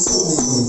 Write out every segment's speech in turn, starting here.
langsung nih.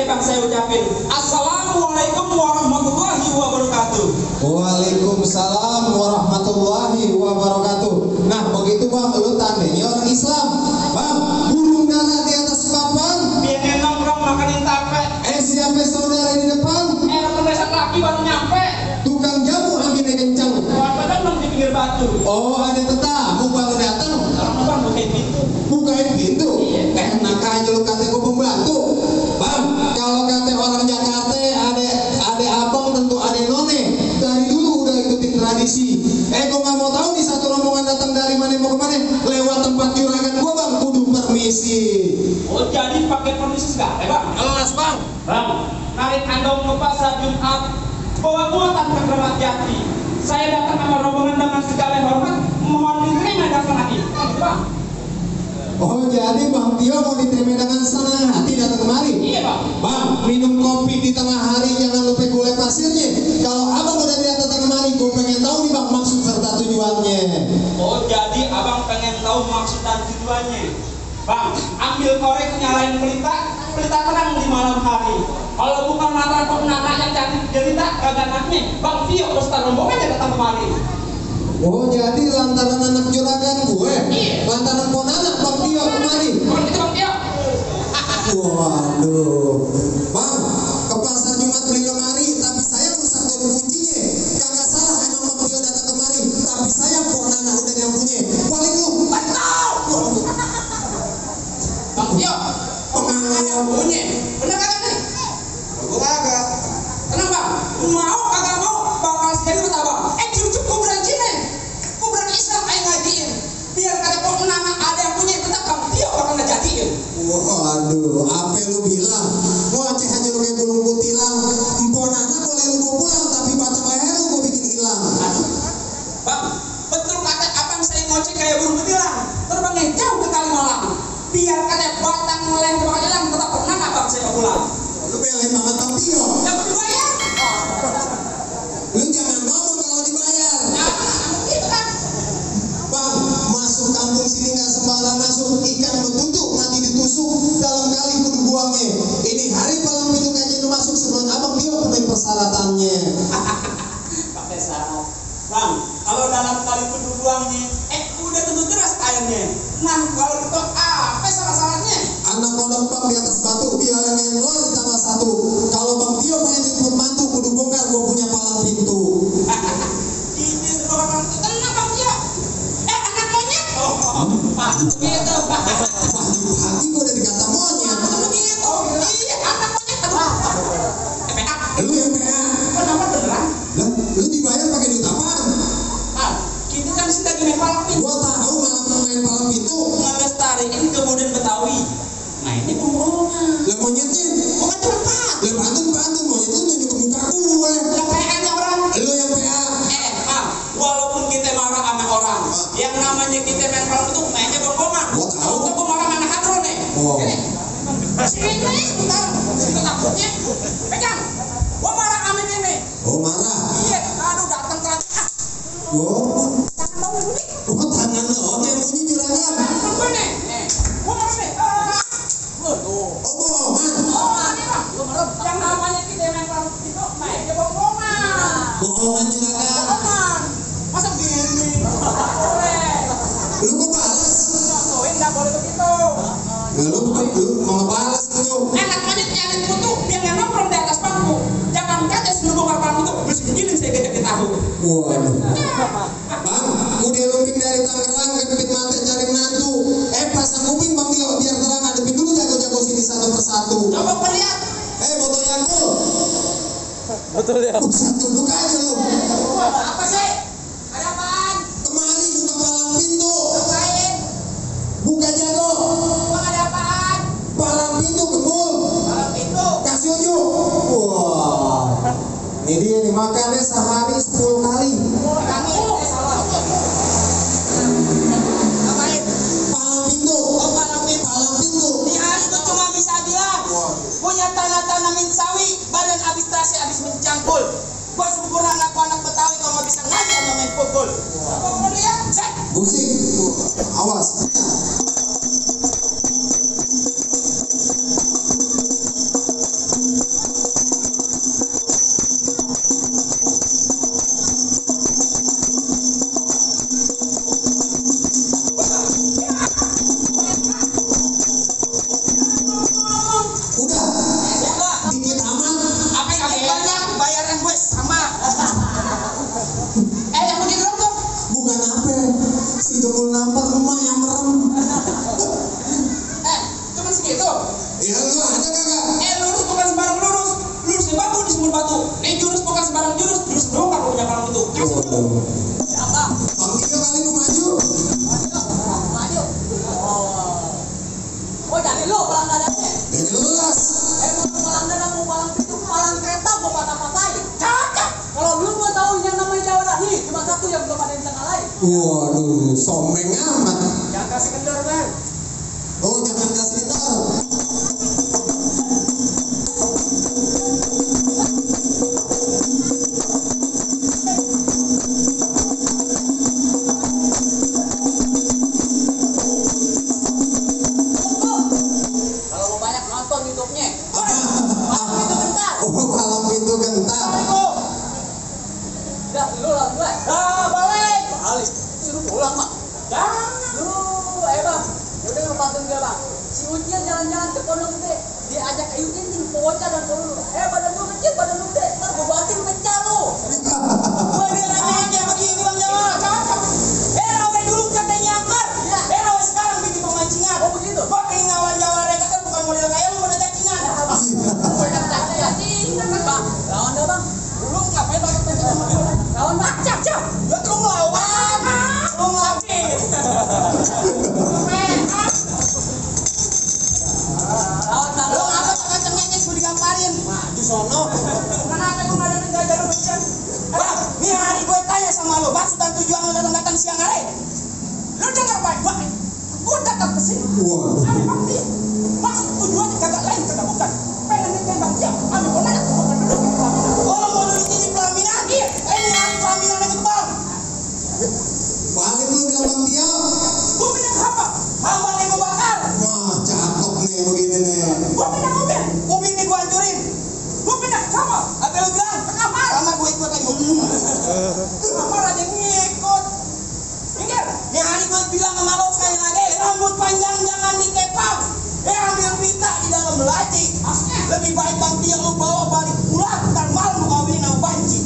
Bang, saya ucapin Assalamualaikum warahmatullahi wabarakatuh. Waalaikumsalam warahmatullahi wabarakatuh. Nah begitu bang, lu tandanya orang Islam bang, burung dara di atas papan, biar nongkrong makanin tape. Siapa saudara di depan? Pendesak laki baru nyampe. Tukang jamu anginnya kencang. Padahal belum di pinggir batu. Oh ada tetamu baru datang. Bang, bukain pintu. Bukain pintu? Iya. Enak aja lu kata gue pembantu. Bang, kalau kata orang Jakarta ada abang tentu ada none. Dari dulu udah ikutin tradisi. Gue nggak mau tahu nih satu rombongan datang dari mana mau kemana. Lewat tempat juragan gua bang, kudu permisi. Oh jadi pakai permisi segala bang? Jelas bang. Bang, narik andong ke pasar Jumat, bawa muatan ke Keramat Jati. Saya datang sama rombongan dengan segala hormat, mohon diterima datang lagi. Bang. Oh jadi Bang Tio mau diterima dengan senang hati datang kemari? Iya bang. Bang, minum kopi di tengah hari jangan lupa gulai pasirnya. Kalau abang udah datang kemari, gue pengen tahu nih bang maksud serta tujuannya. Oh jadi abang pengen tahu maksud dan tujuannya. Bang, ambil korek nyalain pelita terang di malam hari. Kalau bukan mantan pemenang yang cantik cerita kagak anaknya, Bang Tio beserta rombongan yang datang kemari. Oh jadi lantaran anak juragan gue? Iya. Lantaran ponanak Bang Tio kemari? Bukan itu Bang Tio. Waduh, Bang, ke pasar Jumat beli lemari, tapi saya rusak dari kuncinya. Kagak salah emang Bang Tio datang kemari, tapi saya ponanak udah yang punya. Paling lu, Betul. Bang Tio, ponakan yang punya. Bener kagak nih? gue kagak. Kenapa? Mau kagak mau bakal jadi kata bang. Cucuk kuburan Cina, kuburan Islam ayo ngajiin. Biar kata ponakan ada yang punya tetap Bang Tio bakal ngejadiin. Waduh, apa lu bilang? Ngoceh aja lu kayak bulung kutilang. Emponana boleh lu bawa pulang, tapi batang leher lu gue bikin hilang. Aduh, Bang, betul kata abang saya ngoceh kayak burung kutilang. Terbangnya jauh ke Kalimalang. Biar kata batang leher bakal hilang, tetap pernah abang saya mau pulang. Lu belain banget Bang Tio. Yang kedua ya. Lu Oh. Sini sebentar, situ takutnya. Pegang. Gua marah amin ini. Oh, marah. Iya, aduh datang telat. Oh. Tangan mau bunyi. Oh, tangan lo yang bunyi juragan. Tunggu nih. Gua marah nih. Tuh. Oh, bohongan. Oh, ini Bang. Gua merem. Yang namanya kita main perang itu, main dia bohongan. Bohongan juragan. Bohongan. Masa gini? Lu kok balas? Contohin nggak boleh begitu. Lu mau balas itu. Enak aja nyalin kutu, biar yang nongkrong di atas bangku. Jangan kaca selubung apaan itu, mesti giling saya gajah di tahu. Waduh. Bang, udah lumping dari Tangerang ke Bukit Mantek cari menantu. Pasang kuping Bang Tio biar terang, hadapin dulu jago-jago sini satu persatu. Coba perlihat. Botol Yakult. Betul ya. Satu buka aja lu. Apa sih? Ada apaan? Kemari buka palang pintu. Ngapain? Buka jago. Bang ada apaan? Palang pintu gembul. Kalau pintu. Kasih ujuk. Wah. Ini dia nih makannya sehari 10 kali. Kami. Salah. Ngapain? Palang pintu. Oh palang pintu. Palang pintu. Di hari itu cuma bisa bilang punya tanah-tanamin sawi, badan habis terasi habis mencangkul. Gua sempurna anak Betawi kalau bisa ngaji sama main pukul. Apa mau lihat? Cek. Musik. Awas. Udah. Dikit aman. Apa yang agak banyak bayaran gue sama. Yang mau digerok tuh. Bukan apa. Si gembul nampak rumah yang merem. Cuman segitu. Ya lu ada kagak? Lurus bukan sembarang lurus. Lurus di batu di sumur batu. Jurus bukan sembarang jurus. Jurus doang kalau punya palang itu. Kasih dulu. Siapa? Bang Tio kali mau maju. Maju. Oh jadi lu palang dadangnya. Jelas. Mau palang dadang, mau palang pintu, palang kereta, mau patah-patahin. Cocok. Kalau lu mau tahu yang namanya jawara nih, cuma satu yang belum ada yang bisa ngalahin. Waduh, someng amat. Jangan kasih kendor, Bang. Oh, jangan kasih tahu. Kalau mau banyak nonton YouTube-nya. Apa? Itu bentar. Oh, palang pintu gentar. Udah, lu lah gue. Balik. Balik. Suruh pulang, Mak. Jangan. Lu, Bang. Yaudah ngebantuin gue, Bang. Si Ucian jalan-jalan ke Pondok Gede. Dia ajak Ayu Tinting, bocah dan dulu. Badan lu kecil, badan lu gede. Ntar gue banting pecah lu. Gue dia nanya begini, Bang Jawa. Cocok. Rawe dulu katanya akar. Rawe sekarang bikin pemancingan. Oh begitu? Gue pengen ngawal Jawa Reka kan bukan model kayak lu, model cacingan. Bang, lawan dah, Bang. Lu ngapain pakai pecah sama dia? Lawan, Bang. Cak. Ya lu ngelawan. Lu ngelapin. Lawan, Bang. Lu ngapa kencengnya gue digamparin? Maju sono. Kenapa lu nggak ada menjaga lu bencian? Bang, nih hari gue tanya sama lu, maksud dan tujuan lu datang siang hari. Lu dengar baik, Bang. Gue datang ke sini. Wah. Ambil Bang Tio. Maksud tujuannya kagak lain, kagak bukan. Pengen nikahin Bang Tio. Ambil konanya, bukan dulu di pelaminan. Oh, mau dulu sini pelaminan? Iya. Ini hari pelaminan itu, Bang. Balik lu bilang Bang Tio. Gue pindah ke apa? Hamba nih gue bakar. Wah, cakep nih begini nih. Gue pindah mobil. Mobil ini gue hancurin. Gue pindah ke kamar. Apa lu bilang? Ke kamar. Kamar gue ikut aja. Kamar aja ngikut. Minggir. Nih hari gue bilang sama lo sekali lagi. Rambut panjang jangan dikepang. Ambil pita di dalam laci. Lebih baik Bang Tio lu bawa balik pulang. Ntar malam lu kawinin sama banci.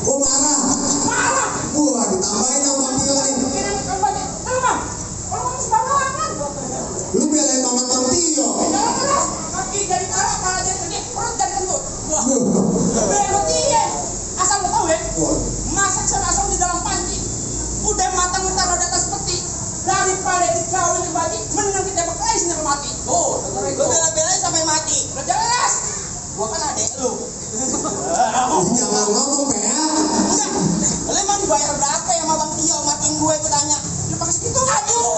Oh, marah. Marah. Wah, ditambahin sama Bang Tio nih. Kirim ke banci. Bang. Kalau kamu sembarangan. Lu belain banget Bang Tio. Jangan keras. Kaki jadi marah, kepala jadi gede, perut jadi kentut. Bela dia. Asal lo tahu ya. Masak serasam di dalam panci. Udah matang taruh di atas peti. Daripada dikawin di baji, mending kita pakai sampai mati. Tuh, lu bela-belain sampai mati. Udah jelas. Gua kan adek lu. Jangan ngomong, Bea. Enggak. Lu emang dibayar berapa ya sama Bang Tio matiin gue tanya. Lu pakai segitu. Aduh.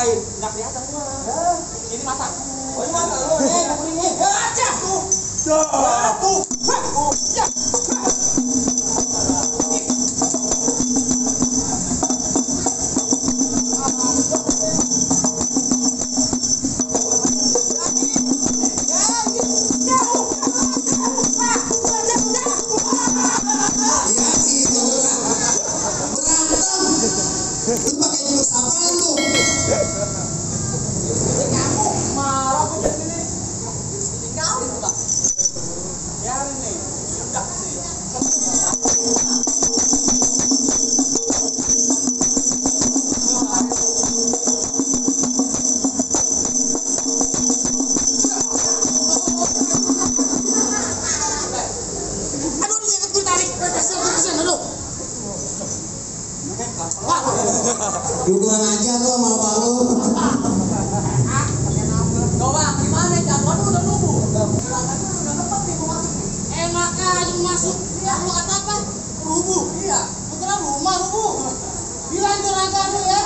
ngapain? Nggak kelihatan gua. Ini masak. Oh ini masak lu. Ini. Aja tuh. Tuh. Ya. Lu pakai jurus apaan tuh? Kamu marah kok jadi ini. Tinggalin tuh, Pak. Biarin nih. Udah nih. Aduh, ini gue tarik. Kasihan, aduh. Lu kurang ajar lu sama bapak lu. Coba gimana jadwal udah nunggu. Silakan dulu udah tempat nih mau masuk. Enak aja masuk. Lu kata apa? Rubuh. Iya. Betul rumah rubuh. Bilang juraga lu ya.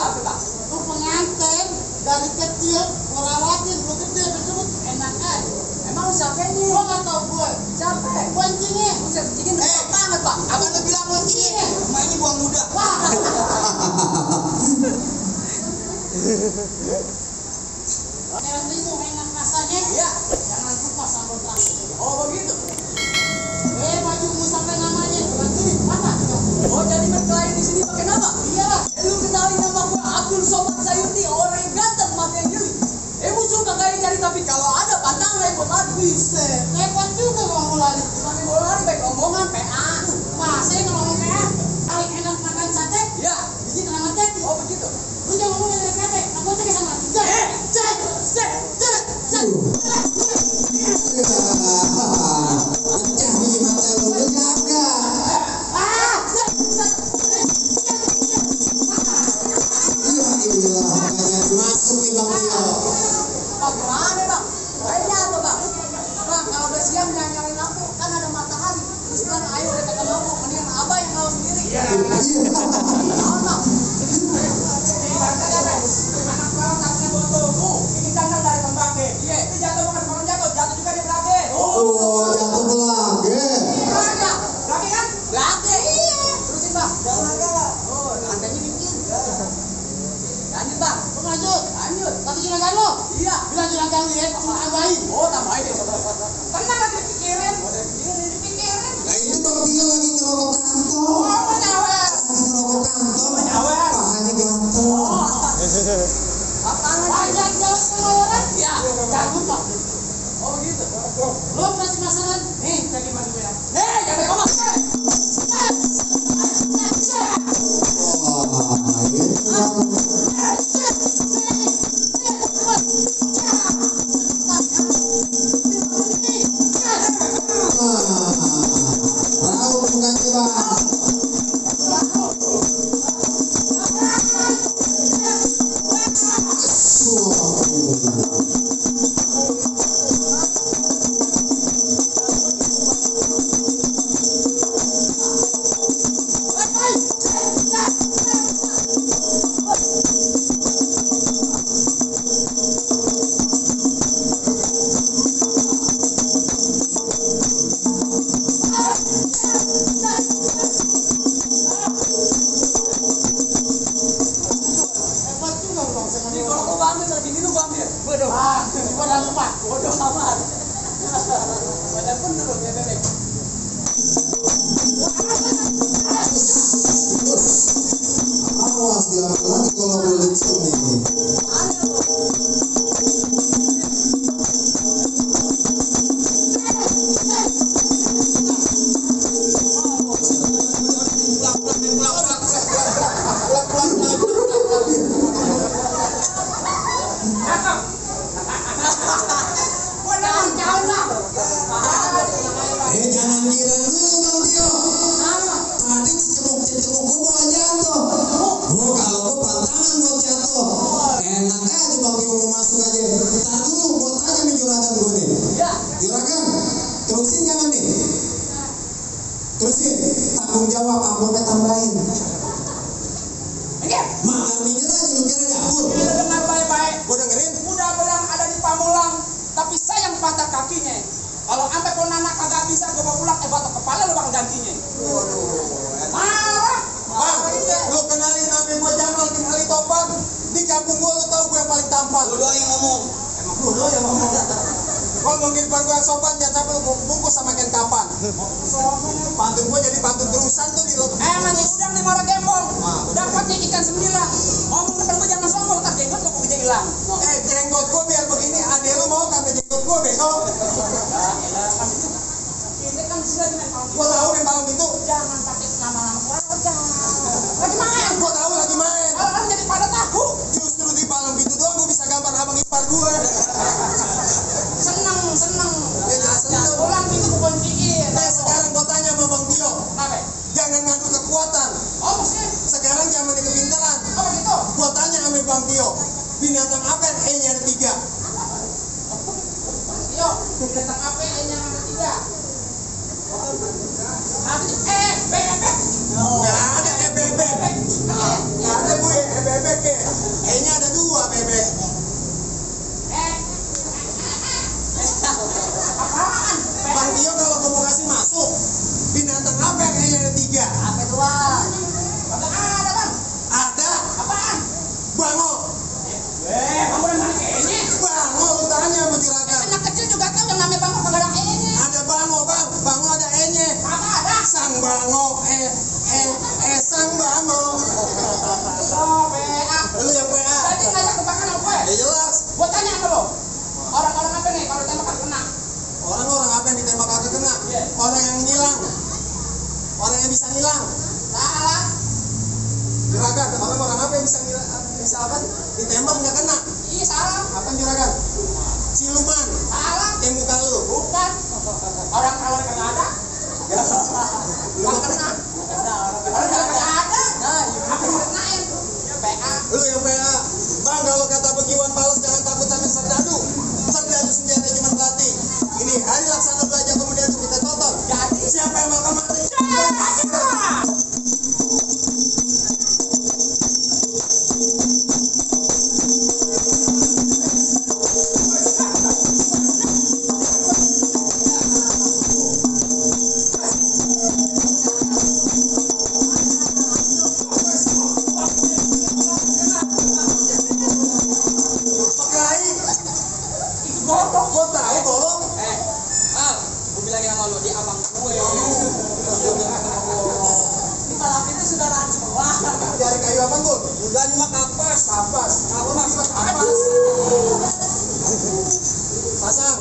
Lu pengantin dari kecil ngerawatin lu gede disebut enak aja. Emang siapa ini? Gua nggak tahu gue. Siapa? Kuncinya. Kuncinya banget pak. Abang udah bilang kuncinya. Mainnya buang muda. Wah. Yang itu enak rasanya. Iya. Jangan lupa sambal terasi. Oh begitu. Bajumu sampai namanya berarti apa? Oh jadi berkelahi di sini pakai nama? Iya. Lu kenalin nama gua Abdul Somad Sayuti, orang yang ganteng mata yang jeli. Ibu suka kayak cari tapi kalau ada pantangan ikut lari bisa. Hebat juga mau lari. Bukan mau lari baik omongan PA. Masa yang ngomong PA? Paling enak makan sate? Iya. Biji tengah mati. Oh begitu. Lu jangan ngomong dari kate. Aku cek sama. Pecah biji mata lu, lu jaga. Ya iyalah, makanya masuk nih Bang Tio. Bang, gimana bang? Kayaknya tuh bang. Bang, kalau udah siang jangan nyalain lampu, kan ada matahari. Terus bilang, ayo kita ke lampu, mendingan abah yang kalau sendiri. Iya. Naon bang? Anak sekarang tasnya botol. Ini cangkang dari pembake. Iya. Ini jatuh bukan orang jatuh juga dia belage. Oh, jatuh belage. Iya. Belage kan? Lagi. Iya. Terusin bang. Jangan galak. Oh, lantai dikit. Lanjut bang. Lanjut. Tapi juragan lo? Iya. Bilang juragan lu ya, cuma tambahin. Oh, tambahin deh. Tenang aja dipikirin. Nah ini Bang Tio lagi ngerokok kantong. Oh, nyawer. Lagi ngerokok kantong. Nyawer. Pahanya ganteng. Apaan pajak jauh sama orang? Iya. Jangan lupa. Oh begitu. Lo pasti penasaran? Nih, jadi madu merah. Jangan ngomong. Wah, gitu Bang. Raut mukanya Bang. Hebat juga lo bang. Ini kalau gua ambil lagi minum gua ambil. Bodoh. Gua udah lupa. Bodoh amat. Badan bener loh dia bebek. Awas diambil lagi kalau boleh sini. Jangan kira dulu Bang Tio. Tadi cecemuk gua mau jatuh. Gua kalau gua pantangan mau jatuh. Enak aja Bang Tio mau masuk aja. Ntar dulu gua tanya nih juragan gua nih. Juragan, terusin jangan nih. Terusin, tanggung jawab amplopnya tambahin. Mak nggak mikir aja lu kira dapur. Dengar baik-baik. kampung gua lu tau gua yang paling tampan. Lu doang yang ngomong. Emang lu doang yang ngomong. Ngomong di depan gua yang sopan, jangan sampai lu bungkus sama kain kapan. Pantun gua jadi pantun terusan tuh di lo. Mancing udang nih marah gembong. Dapatnya ikan 9. Ngomong depan gua jangan sombong, tak jenggot kok gede hilang. Jenggot gua biar begini, adek lu mau kata jenggot gua bego. Ini kan sudah main palang. Gua tahu main palang itu. Jangan pakai nama-nama keluarga. Lagi main. Gua tahu lagi main. Orang jadi pada tahu. Justru di palang pintu doang gua bisa gambar abang ipar gua. Seneng. Ya jelas seneng. Pulang itu bukan bikin. Sekarang gua tanya sama Bang Tio. Apa? Jangan ngadu kekuatan. Oh maksudnya? Sekarang zaman kepintaran. Oh gitu. Gua tanya sama Bang Tio. Binatang apa yang E-nya ada 3? Yo, binatang apa yang ada 3? Bebek. Nggak ada bebek. Nggak ada bu bebek ya. E-nya ada 2 bebek. Apaan? Bang Tio kalau kamu kasih masuk, binatang apa yang E-nya ada 3? Apa itu, Bang? Ada, Bang. Ada. Apaan? Bango. Kamu udah mana kayaknya? Bango lu tanya sama juragan. Anak kecil juga tahu yang namanya Bang kagak ada E-nya. Ada bango bang. Bango ada E-nya. Kagak ada. Sang bango. Sang bango. Oh, PA. Lu yang PA. Tadi ngajak tebakan sama gue. Ya jelas. Gua tanya sama lo. Orang-orang apa nih kalau tembak kena? Orang-orang apa yang ditembak kagak kena? Orang yang ngilang. Orang yang bisa ngilang. Salah. Juragan, orang-orang apa yang bisa ngilang? Bisa apa? Ditembak nggak kena. Iya salah. Apa juragan? Siluman. Salah. Yang muka lu. Bukan. Orang kalau kagak ada. Kagak kena. Orang kagak ada. Apa yang kenain? PA. Lu yang PA. Bang, kalau kata Begiwan Pales jangan takut sama serdadu. Serdadu senjata cuma pelatih. Ini hari laksana belajar kemudian kita tonton. Jadi Siapa yang bakal mati? Pakai. itu bodoh. Gua tahu golong. Gue bilangin sama lo, dia abang gue. Di malam itu saudara semua. Dari kayu apa, Gul? Udah cuma kapas. Kapas. Kapas. Pasang.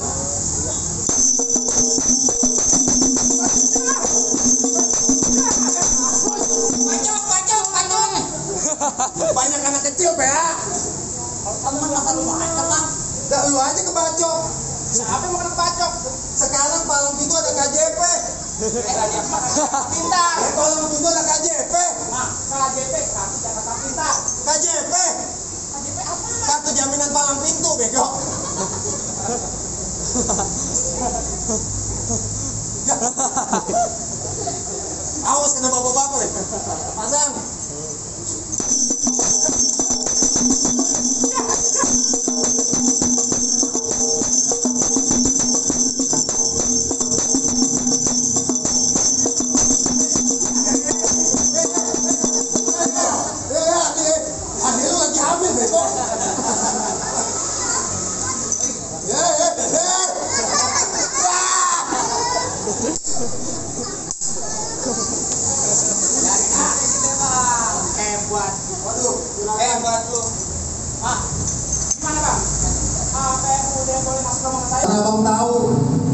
Pacok. Banyak anak kecil, PA. Kamu kan makan lu aja, Bang. Dah lu aja kebacok. Siapa yang mau kena pacok? Sekarang palang pintu ada KJP. Pintar. Palang pintu ada KJP. Nah, KJP, Kartu Jakarta Pintar. KJP. KJP apa? Kartu jaminan palang pintu, bego. Awas kena bapak-bapak deh. Pasang. Adek lu lagi hamil, bego. Hebat lu. Gimana, Bang? Apa yang udah boleh masuk ke rumah saya? Abang tahu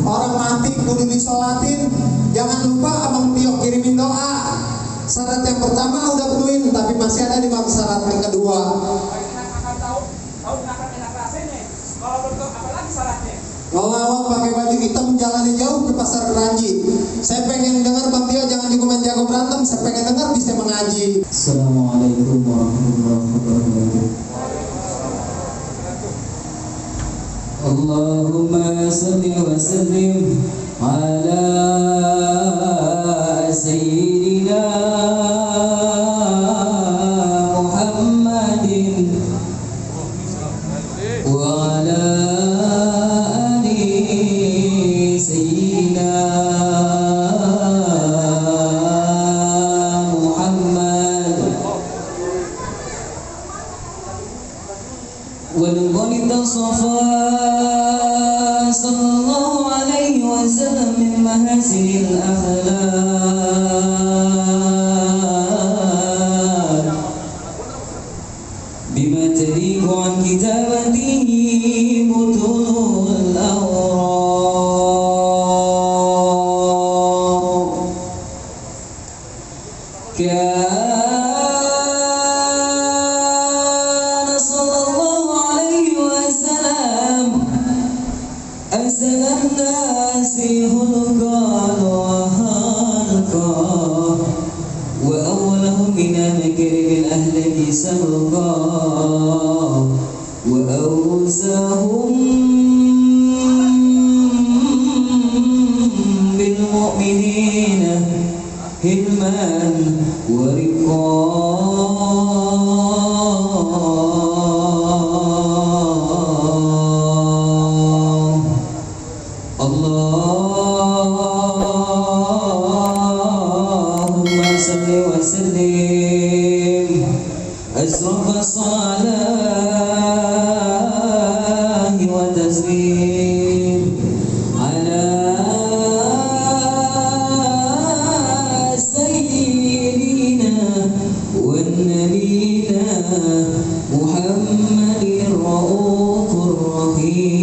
orang mati kudu disolatin. Jangan lupa Abang Tio kirimin doa. Syarat yang pertama udah penuhin, tapi masih ada di bang syarat yang kedua. Enak akan tahu enak rasanya. Kalau bentuk apa lagi syaratnya? Ngelawak pakai baju hitam menjalani jauh ke pasar Keranji. Saya pengen dengar Bang Tio jangan cuma jago berantem. Saya pengen dengar bisa mengaji. Assalamualaikum warahmatullahi wabarakatuh. Allahumma salli wa sallim ala sayyidina Muhammadin wa ala ali sayyidina Muhammad. المصطفى صلى الله عليه وسلم من محاسن الأخلاق بما تليق عن كتابته بطول الأوراق كان صلى الله عليه وسلم أحسن الناس خلقا وخلقا وأولهم من مكرم الأهلك سبقا وأوساهم بالمؤمنين حلما ورقا اللهم صل وسلم أشرف الصلاة وتسليم على سيدنا ونبينا محمد الرؤوف الرحيم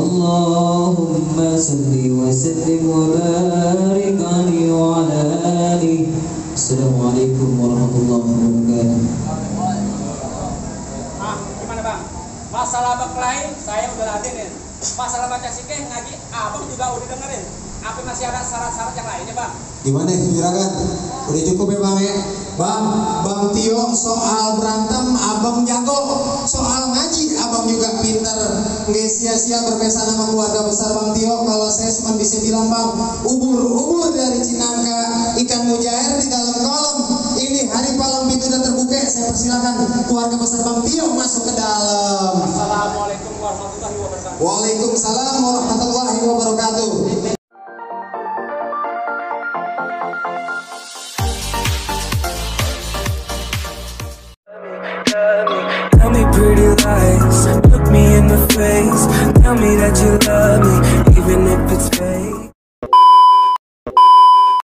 اللهم صل وسلم وبارك عليه وعلى آله. Assalamualaikum warahmatullahi wabarakatuh. Gimana bang? Masalah berkelahi saya udah ladenin. Masalah baca sikeh ngaji abang juga udah dengerin. Apa masih ada syarat-syarat yang lainnya bang? Gimana juragan? Udah cukup ya bang ya? Bang Tio soal berantem abang jago, soal ngaji abang juga pinter. Nggak sia-sia berpesan sama keluarga besar Bang Tio. Kalau saya cuma bisa bilang bang, ubur-ubur dari Cinangka, ikan mujair di dalam kolam. Ini hari palang pintu udah terbuka. Saya persilakan keluarga besar Bang Tio masuk ke dalam. Assalamualaikum warahmatullahi wabarakatuh. Waalaikumsalam warahmatullahi wabarakatuh. Tell me pretty lies, look me in the face. Tell me that you love me,